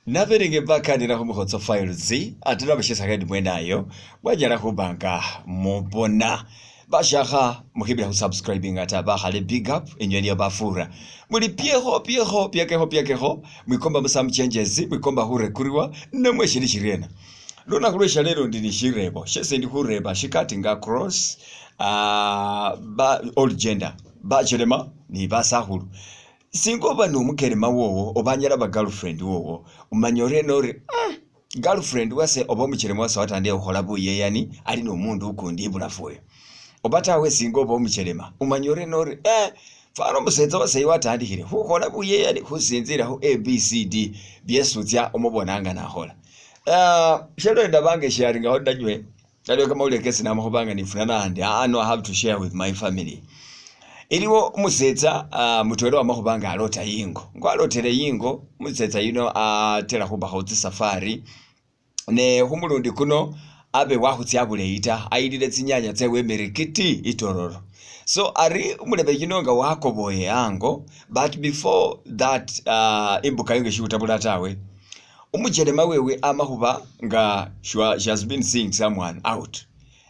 Naberenge bakanira khu Mukhotso Files ate nabashesa head mwenayo mwanyala khuba nga mubona bashakha mukhibila khu subscribing ata bakhale big up enywe niyo bafura muli pyekho pyekho pyekekho pyekekho mwikomba mu some changes mwikomba khurekuriwa namwe shili shiriena Lunakhu lwe shalelo ndi ni shirebo shesi ndi khureba shikatinga across ba all gender bachelema ni basakhulu Singa oba nomukelema wowo oba anyala ba girlfriend wowo, omanya oriena ori mm girlfriend wase oba omuchelema wase watandikha khukhola buyeyani ali nomundu ukundi ibulafu oyo. Oba tawe singa oba omuchelema, omanya oriena ori eh fwana omusetsa wase oyu watandikhile khukhola buyeyani khusinzila khu ABCD byesi otsia omubona nga nakhola. Shelo ndaba nga esharingakho nanywe, Aliwo kamawulire kesi nama khuba nga nifuna nandi ano I have to share with my family. Iliwo umusetsa mutwela wama khuba nga alota yingo, nga alotele yingo umusetsa yuno atela khubakho tsisafari ne khumulundi kuno abe wakhutsia abuleyi ta ayilile tsinyanya tsewe emirikiti itororo. So ari umulebe yuno nga wakoboye ango but before that imbuka yo nga ishihutabula tawe Umuchelema wewe ama khuba nga she has been seeing someone out.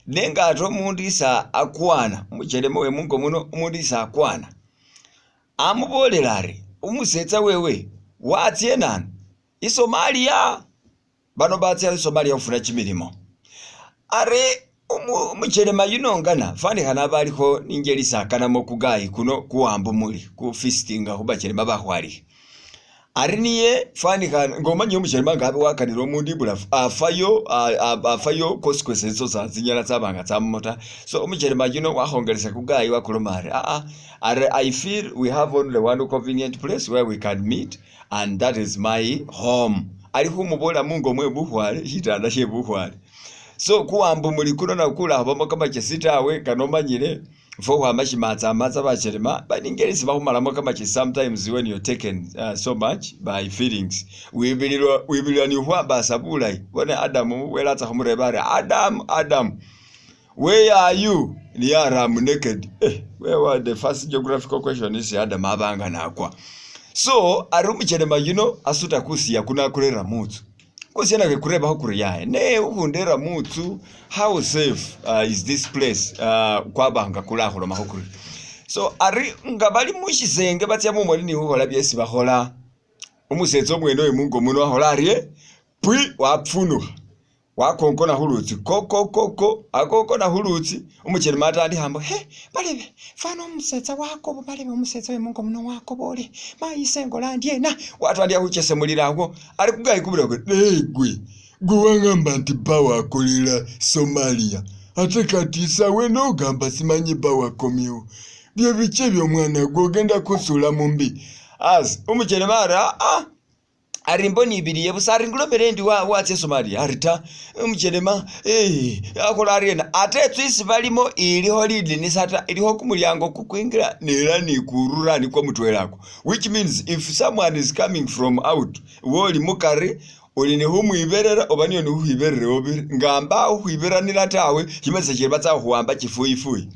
Nenga ate omundu isi akwana, umuchelema we mungo muno omundu isi akwana, amubolela ari umusetsa wewe watsa enanu Isomalia, bano batsa Isomalia khufuna kimilimo. Ari umuchelema yuno ngana fanikhana aba alikho ninjeli isi akanamo ku guy kuno kuwamba umuli ku visitinga khubachelema bakhwalikhe. Ari niye fanikhana nga omanyile omuchelema nga abe wakanile omundu ibulafu afayo afayo consequences tso sa tsinyala tsaba nga tsamamo ta. So omuchelema yuno wakhongelesya ku guy wakuloma ari ah ari I feel we have only one convenient place where we can meet and that is my home. Ali khumubolela mungo mwe bukhwale shitanda she bukhwale. So kuwamba omuli kuno nakwo kulakhubamo kamachesi tawe kano omanyile Ifwe khukhwama shimatsamatsa bachelema but ingeli isi bakhumalamo kamachesi sometimes when you're taken so much by feelings wibililwa wibililwa ni khukhwambasa bulayi bona Adam wele atsa khumureba ari Adam Adam where are you niye ari am naked eh where the first geographical question isi Adam abanga nakwa so ari omuchelema yuno asuta kusiya kuno akurera mutsu. Kusia nakwe kurebakho kuri yaye ne ukhundera mutsu how safe is this place kwaba nga kulakhulomakho kuri so ari nga bali mushisenge batsia mumoni ni khukhola byesi bakhola umusetsa omwene oyo mungo muno akhola arye pwi wapfunukha wakonkona khulutsi ko ko ko ko akonkona khulutsi umuchelima atandikha mbu he balebe fwana umusetsa wakobo balebe umusetsa we mungo muno wakobole mayi ise ngola ndyena watandikha khuchesemulila awo Ali kugayikubira gwe naye gwe gwe wangamba nti bbawo akolera Somalia ate kati sawa eno ogamba simanyi bbawo akomyewo bye biki ebyo mwana gwe ogenda kunsuula mu mbi as omukyere baari aa ari mboni ibiriye busa ari ngulomere ndi watsia Somalia ari ta omuchelema eh akhola ariena ate etsu isi balimo ilikho lidinisa ta ilikho kumulyango kukwingira nela nikurura nikwo mutwela ako Which means if someone is coming from out, iwe oli mukari, oli ni khumwiberera oba niyo nikhukhwiberere obiri, nga mbawo khukhwiberanila tawe, shimanyisya shiri batsa khukhuwamba chifuyifuyi.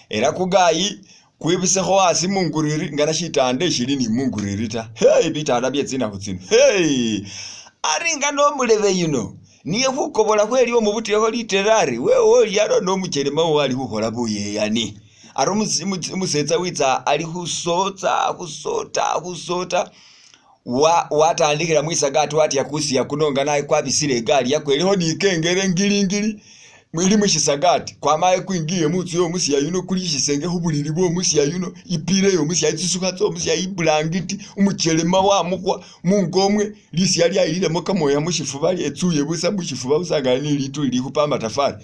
Era kugayi kwibisekho asi munguriri ngana shitanda shili ni munguriri ta. Hey, bitanda bye tsinakhu tsino. Hey! Ari nga nomulebe yuno, niye khukobola khwe lyomubutilekho litere ari, wewe oli ano nomuchelema wowo ali khukhola buyeyani. Ari umusetsa witsa ali khusotsa khusota khusota watandikhila mwisakati watya kusiya kuno nga naye kwabisile igali yakwe ilikho ni ikengele ngili ngili ili mushisakati kwama kwingiye mutsu yo musiya yuno kuli shisenge khubulili bwo musiya yuno ipila yo musiya tsisukha tso musiya ibulangiti umuchelema wamukhwa mungo omwe lisiya lyayililemo kamoya mushifuba lyetsuye busa mushifuba busa nga ali ni lituli likhupa amatafari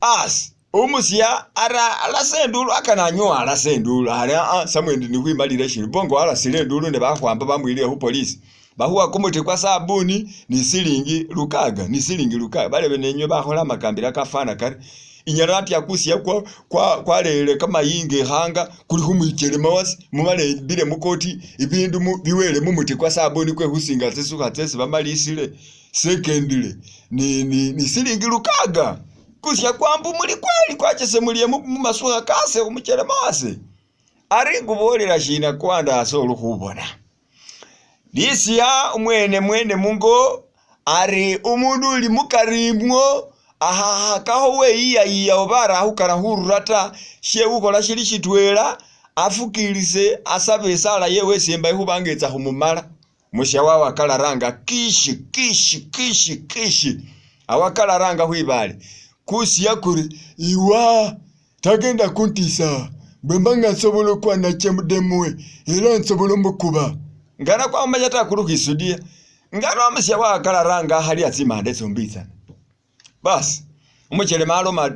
asi. Umusiya ara alasa enduulu akana anyowa alasa enduulu ari aa samwendi nikhwimalile shindu bongo walasile enduulu ne bakhuwamba bamuyilile khu police bakhuwa kumuti kwa sabuni ni silingi lukaga ni silingi lukaga balebe nenywe bakhola amakambila kafana kari inyala atya kusiya kwa kwa kwaleyele kamayinga ekhanga kuli khumwichelema wase mumale bile mukoti ibindu mu biwele mumuti kwa sabuni kwe khusinga tsisukha tsesi bamalisile secondly ni ni ni silingi lukaga. Kusya kwambu muli kweli kwachesemuliye mumasukha kase khumuchelema wase? Ari ngubolela shina kwanda ase olu khubona. Lisia umwene mwene mungo ari umundu uli mukari imwo akhakhakakho weyiyayiya oba ari akhukana khurura ta, shekhukhola shili shitwela afukilise asabe esala yewe isembayo khuba nga etsa khumumala. Musha wawakalaranga kishi kishi kishi kishi awakalaranga khwibaale kusiya kuri iwa tagenda kuntisa bwemba nga nsobola okwana chemudemwe ela nsobola omukuba ngana kwamumanya ta kuli khwisudiya ngana omusya wawakalaranga akhalila tsimande tsombi tsana basi umuchelema aloma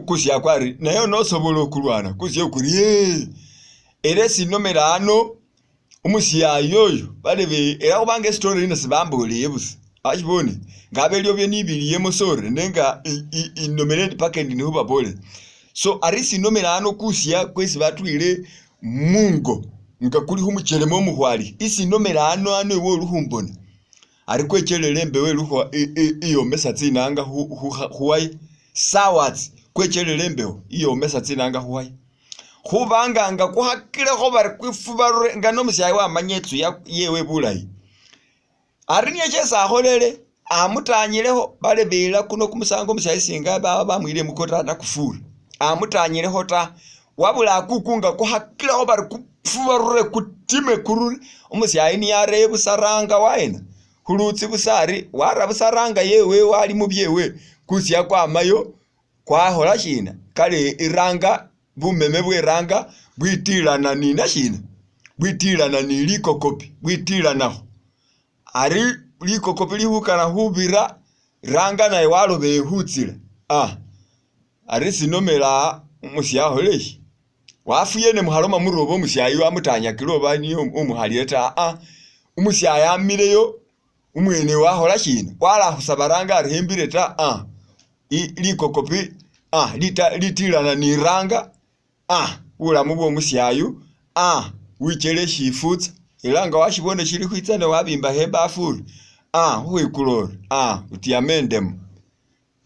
kusiya kwari naye nosobola okulwana kusiya kuri yee ela esinomela ano Umusiyayi oyu balebe ela khubanga i'story yino sibamboleye busa washibone nga abeliwo bye nibiliyemo sorry nenga inomele indi paka indi nikhubabolela. So ari sinomele ano kusiya kwesi batuyile mungo nga kuli khumuchelema omukhwale isi nomele ano ano iwe uli khumbona ari kwechelele imbewo iyomesa tsinanga khuwaya sawatsi kwechelele imbewo iyomesa tsinanga khuwaya. Khubanga nga kukhakilekho bari kwifubarure nga nomusyayi wamanya etsu yewe bulayi. Ari niye shesi akholele amutanyilekho balebela kuno kumusango omusyayi singa baba bamuyile muko ta nakufura amutanyilekho ta wabula akuku nga kukhakilekho bari kufubarure kutime kurure omusyayi niye areye busa ranga wayena khulutsi busa ari wara busa ranga yewe wali mubyewe kusya kwamayo Kwakhola shina? Kale iranga, bumeme bwe ranga bwitilana ni nashina? Bwitilana ni likokopi, bwitilanakho. Ari likokopi likhukana khubira, ranga naye walobele khutsila ah. Ari sinomela umusye akhole shi? Wafwiye ne mukhaloma muri oba omusyayi wamutanyakile oba niye umukhalile ta ah. Umusyayi amileyo Umwene wakhola shina? Walakhusaba ranga ari khembile ta ah, likokopi ah, litilana ni ranga ah, bulamu bwo musyayu ah, wichele shifutsa ela nga washibone shili khwitsa ne wabimbakho ebafu uri ah, khukhwikula uri ah, utyama endemo.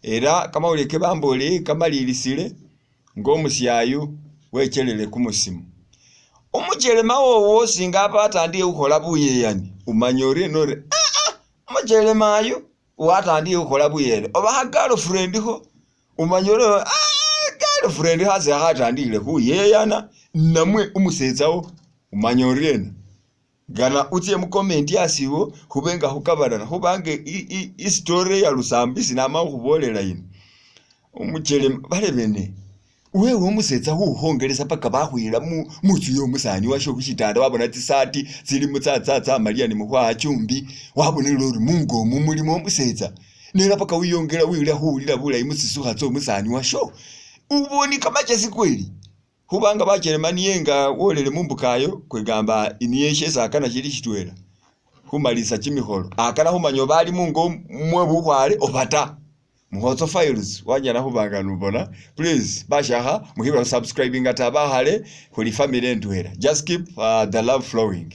Ela kamawulile ke bamboleye kamalilisile nga omusyayu wechelele kumusimu. Umuchelema wowo singa aba atandikhe khukhola buyeyani, umanya oryena ori aa umuchelema ayu watandikhe khukhola buyeyani oba kha girlfriend kho umanya ori aa girlfriend khase khatandikile khuyeyana namwe umusetsa wo umanya oryena. Ngana utse mu comment asi iwo khube nga khukabalana khubanga i'story ya lusambo isi nama khukhubolela yino. Umuchelema balebene wewe umusetsa khukhongelesa paka bakhuyila mutsu yo musani washo khushitanda wabona tsisati tsilimo tsamaliya ni mukhwawa chumbi wabonele ori mungo omu mulimo umusetsa nela paka wiyongela wila khuwulila bulayi mutsisukha tso musani washo uboni kamachesi kweli. Khubanga bachelema niye nga wolele mumbuka ayo kwegamba niye shesi akana shili shitwela khumalisa kimikholo akana khumanya oba ali mungo mwe bukhwale oba ta. Mukhotso Files wanyala khuba nga nubona please bashakha mukhibula khu subscribinga ta bakhale khuli family ndwela just keep the love flowing.